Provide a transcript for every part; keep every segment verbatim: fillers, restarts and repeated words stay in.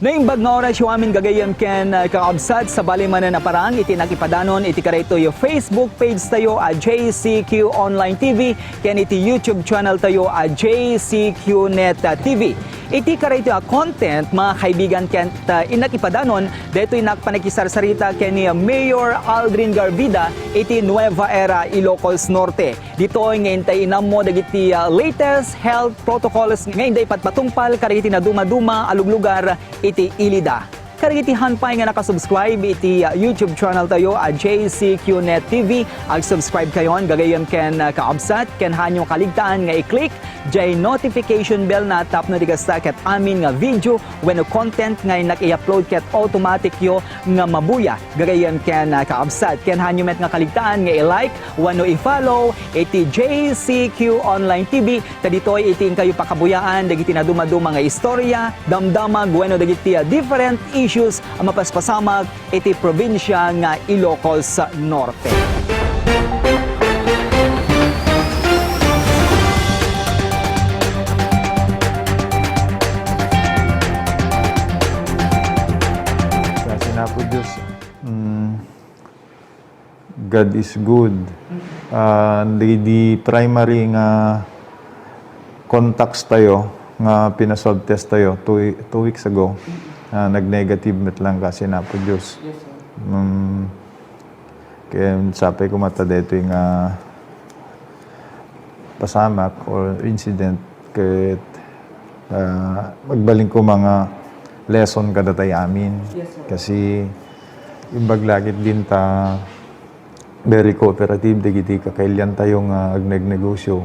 Naimbag nga orasyo amin gagayyem ken, ah, kakabsat, sabali manen a parang iti nakipadanon iti kadaytoy Facebook pagetayo a J C Q Online T V ken iti YouTube channeltayo a J C Q Net, ah, T V. Iti kadaytoy a content, mga kaibigan, ket, ah, innak ipadanon daytoy innak panakisarsarita ken ni Mayor Aldrin Garvida iti Nueva Era, Ilocos Norte. Ditoy nga intay inammo dagiti, ah, latest health protocols nga intay ipatpatungpal kadagiti nadumaduma a luglugar iti ilida. Kadagiti han pay nga nakasubscribe iti, ah, YouTube channeltayo a J C Q Net T V, agsubscribe kayon gagayyem ken, ah, kakabsat, ken hanyo kaligtaan nga i-click jay notification bell na tapno di kasta ket amin nga video wenno content nga innak i-upload ket automaticyo nga mabuya gagayyem ken, ah, kakabsat. Ken hanyo met nga kaligtaan nga i-like wenno i-follow iti J C Q Online T V, ta ditoy iti inkayo pakabuyaan dagiti nadumaduma nga istorya, damdamag wenno dagiti, ah, different issues a mapaspasamak iti probinsia nga Ilocos Norte. Kasi na po, Diyos, mm, God is good. Ah, di, di primary nga contacts tayo, nga pinaswab test tayo two, two weeks ago, ah, nag-negative met lang kasi na po, Diyos. Yes, sir. Mm, kaya sapay ko mata dito nga pasamak or incident ket, ah, agbalin ko nga lesson kadatayo amin. Yes, sir. Kasi imbag la ket din ta very cooperative dagiti kakailiantayo nga agnegnegosyo,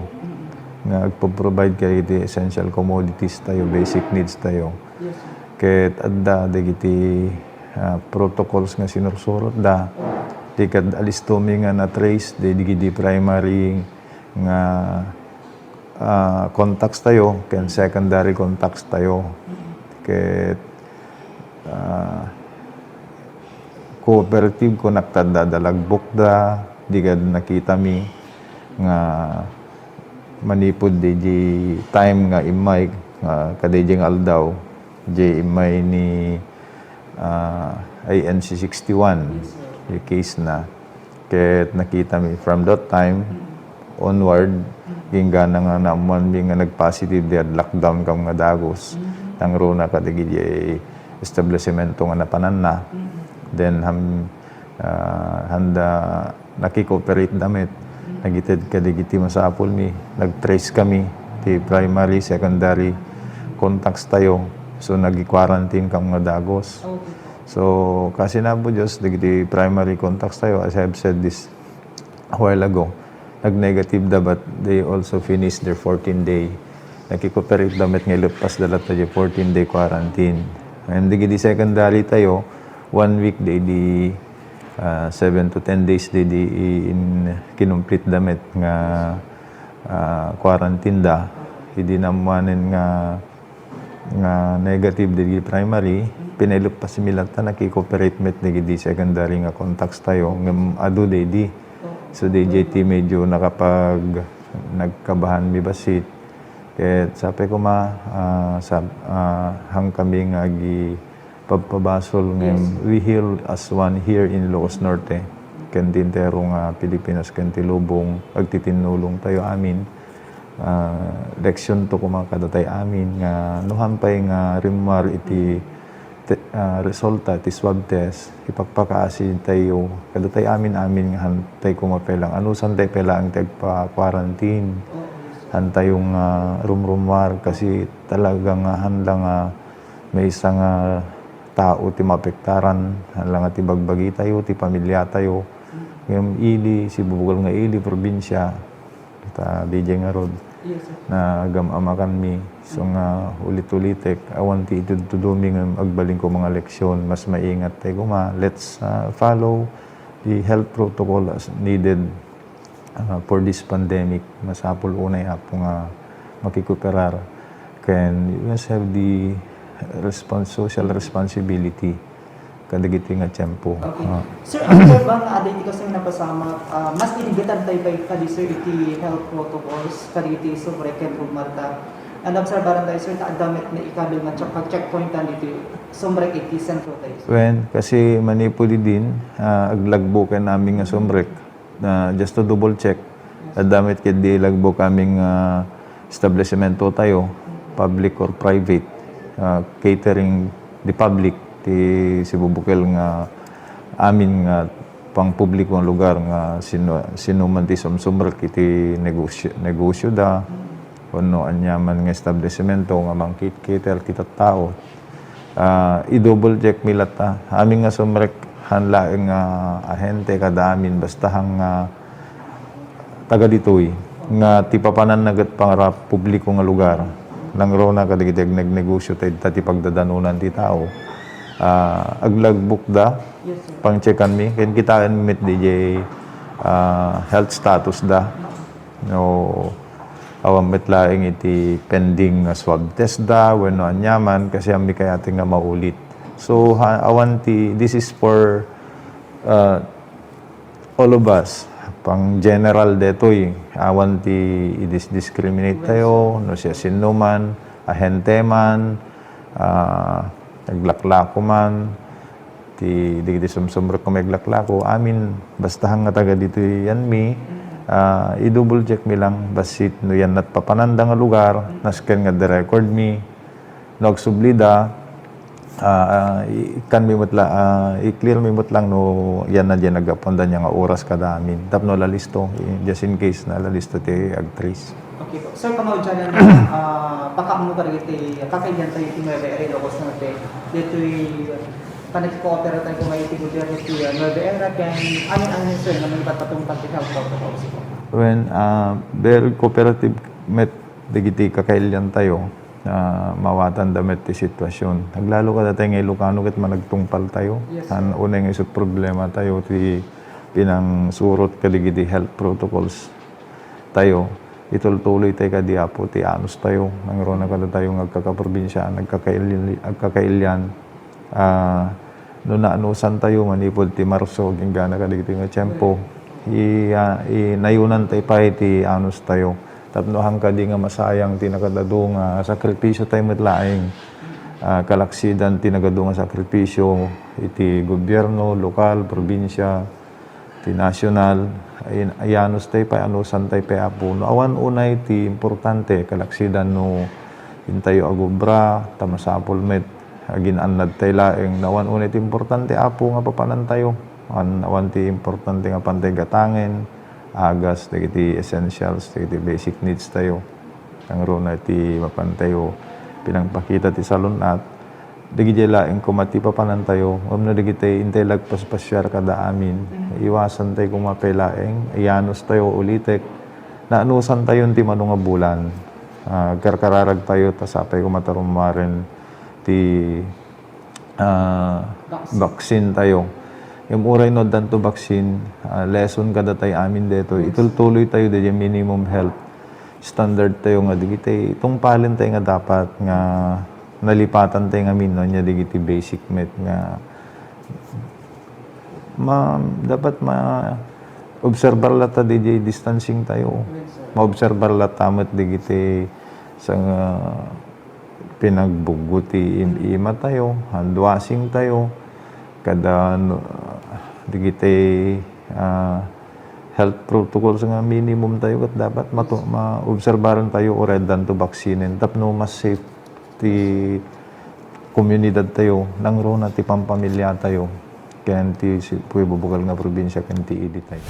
nga agpo-provide kadagiti essential commodities tayo, basic needs tayo. Yes, sir. Ket adda dagiti, ah, protocols nga sinursurotda. Ti kad alistomi nga na-trace dagiti primary nga, ah, contacts tayo ken secondary contacts tayo. Ket, ah, cooperative ko nakta da lagbokda, di kad nakitami nga manipud di, di time nga immay, ah, kadaydi nga aldaw, di immay ni, ah, I N C sixty-one, di case na. Ket nakitami from that time onward, inggana nga naammoanmi nga nag-positive diay lockdown kam nga dagus. Nangruna kadagiti establisemento nga napananna. Then, ham-, ah, handa nakikooperate da met. Nagited kadagiti masapulmi. Nag-trace kami ti primary, secondary contacts tayo. So, nagi-quarantine kam nga dagus. Okay. So, kasi na po, Diyos, dagiti primary contacts tayo, as I've said this a while ago, nag-negative da, but they also finished their fourteen day. Nakikooperate da met nga ileppas da latta di fourteen day quarantine. And dagiti secondary tayo, one week, di, di, ah, seven to ten days, di, di i-, in, kinumplete da met nga, ah, quarantine da. Idi naammoanen nga nga negative dagiti primary, pinaileppasmi latta, nakikooperate met dagiti secondary nga contacts tayo, ngem adu daydi. So, daydi ti medyo nakapag-, nagkabahanmi bassit. Ket sapay koma, ah, sab-, ah, hangkami nga agipabpabasol ngem we heal as one here in Ilocos Norte. Ken ti entero nga Pilipinas ken ti lubong, agtitinnulong tayo amin. Ah, leksionto koma kadatayo amin nga no han pay nga rimmuar iti te-, ah, resulta ti swab test, ipakpakaasi tayo kadatayo amin-amin nga han tay koma pay lang, anusan tay pay lang ti agpa-quarantine. Han tayo nga rumrummuar kasi talaga nga han la nga maysa nga tao ti maapektaran, han la nga ti bagbagi tayo, ti pamilya tayo. Ngem ili, sibubukel nga ili, probinsia, ta D J ngarud, yes, sir, nagam-amakanmi. So nga ulit-ulitek, awan ti itudtudomi ngem agbalin ko nga leksion, mas maingat tayo koma. Let's, ah, follow the health protocol as needed, ah, for this pandemic. Masapul unay, Apo, nga makikooperar. Ken you must have the respons-, social responsibility kadagiti nga tiempo. Okay. Ah. Sir, ano, sir, ba nga aday ti kasi nga napasamak, ah, mas inigatan tayo ba kadi, sir, iti health protocols, kadagiti sufre ken rummuar ta, Naobserbaran tayo, sir, ta adda met nga ikabil nga check-, pag-checkpointan ditoy Sumrek iti sentro tayo, sir. Wen, kasi manipud idin, ah, aglagbuken amin nga Sumrek, na just to double check, adda met ketdi lagbuk amin nga establisemento tayo, public or private, ah, catering the public, ti sibubukel nga amin nga pangpubliko nga lugar nga sino, sino man ti sumsumrek iti negosyo, negosyo da, wenno aniaman nga establisemento nga mangkit-cater ti tattao. Ah, i-double check mi latta. Amin nga sumrek, han laeng nga ahente kada amin, basta han nga taga ditoy, nga ti papananna ket para publiko nga lugar. Nangruna kadagiti agnegnegosyo ta idta ti pagdadanunan ti tao. Ah, aglagbukda, Yes, sir. Pangcheckanmi, ken kitaenmi met diay, ah, health status da. No, awan met laeng iti pending nga swab test da, wenno aniaman, kasi ammi kayat nga maulit. So, ha, awan ti, this is for, uh, all of us. Pang general detoy, awan ti i-discriminate tayo, no siasinoman, ahente man, ah, aglaklako man, ti, dagiti sumsumrek nga aglaklako, amin, basta han nga taga ditoy yan mi, ah, i-double check mi lang, bassit no yan natpapananda nga lugar, nasken nga adda record mi, no agsublida, ah, ah, i-, ikkan mi met la-, ah, i-clear mi met lang no yan na diay naggapuanda nga oras kada amin. Tapno alalisto, i-, just in case na alalisto ti ag-trace. Okay po. Sir, kamaudianan, ah, pakaammo kadagiti kakailian tayo iti Nueva Era, Ilocos Norte. Ditoy panagko-opera tayo kung may iti gobyerno ti, ah, Nueva Era, ken amin-amin, sir, nga mangipatpatungpal ti health protocols po. Wen, ah, very cooperative met dagiti kakailian tayo, ah, mawatan da met ti sitwasyon. Aglalo kada tayo nga Ilocano ket managtungpal tayo. Yes, sir. An unay nga isut problema tayo ti pinangsurot kadagiti health protocols tayo. Itultuloy tayo kadi Apo ti anus tayo. Nangruna kada tayo nga agkakaprobinsiaan, agkakail-, agkakailian. Ah, no naanusan tayo manipud ti Marso, inggana kadagiti nga tiempo, i-, ah, i-, nayunan tayo pay ti anus tayo. Tapno han kadi nga masayang ti nagadu nga sakripisyo tayo met laeng. Ah, kalaksidan ti nagadu nga sakripisyo iti gobyerno, lokal, probinsia, ti national, ay, ayanus tayo pay, anusan tayo pay, Apo. No awan unay ti importante, kalaksidan no intayo agubra, ta masapul met, agin-annad tayo laeng. No awan unay ti importante, Apo, nga papanan tayo. Awan, awan ti importante nga pantay gatangen, agas, dagiti essentials, dagiti basic needs tayo. Nangruna ti mapan tayo pinangpakita ti salun-at. Dagiti laeng koma ti papanan tayo, ngem no dagiti intay lagpaspasiar kada amin, iwasan tayo koma pay laeng, iyanus tayo, ulitek, naanusan tayo ti mano nga bulan. Ah, agkarkararag tayo, ta sapay koma ta rummuaren ti, ah, Vaccine. Vaccine tayo. Ngem uray no addanto vaccine, ah, lesson kada tayo amin detoy. Yes. Itultuloy tayo daydiay minimum health standard tayo nga dagiti tungpalen tayo nga dapat nga nalipatan tayo ngamin, no, ania dagiti basic met nga ma-, dapat ma-obserbar latta daydiay distancing tayo. Yes, sir. Ma-obserbar latta met dagiti sa nga pinagbuggo ti im-, ima tayo, hand washing tayo, kada no, dagiti, ah, health protocols nga minimum tayo ket dapat matu-, maobserbaran tayo uray addanto vaccinen tapno mas safe ti komunidad tayo, nangruna ti pampamilya tayo, ken ti si-, bubukel nga probinsia ken ti idi tayo.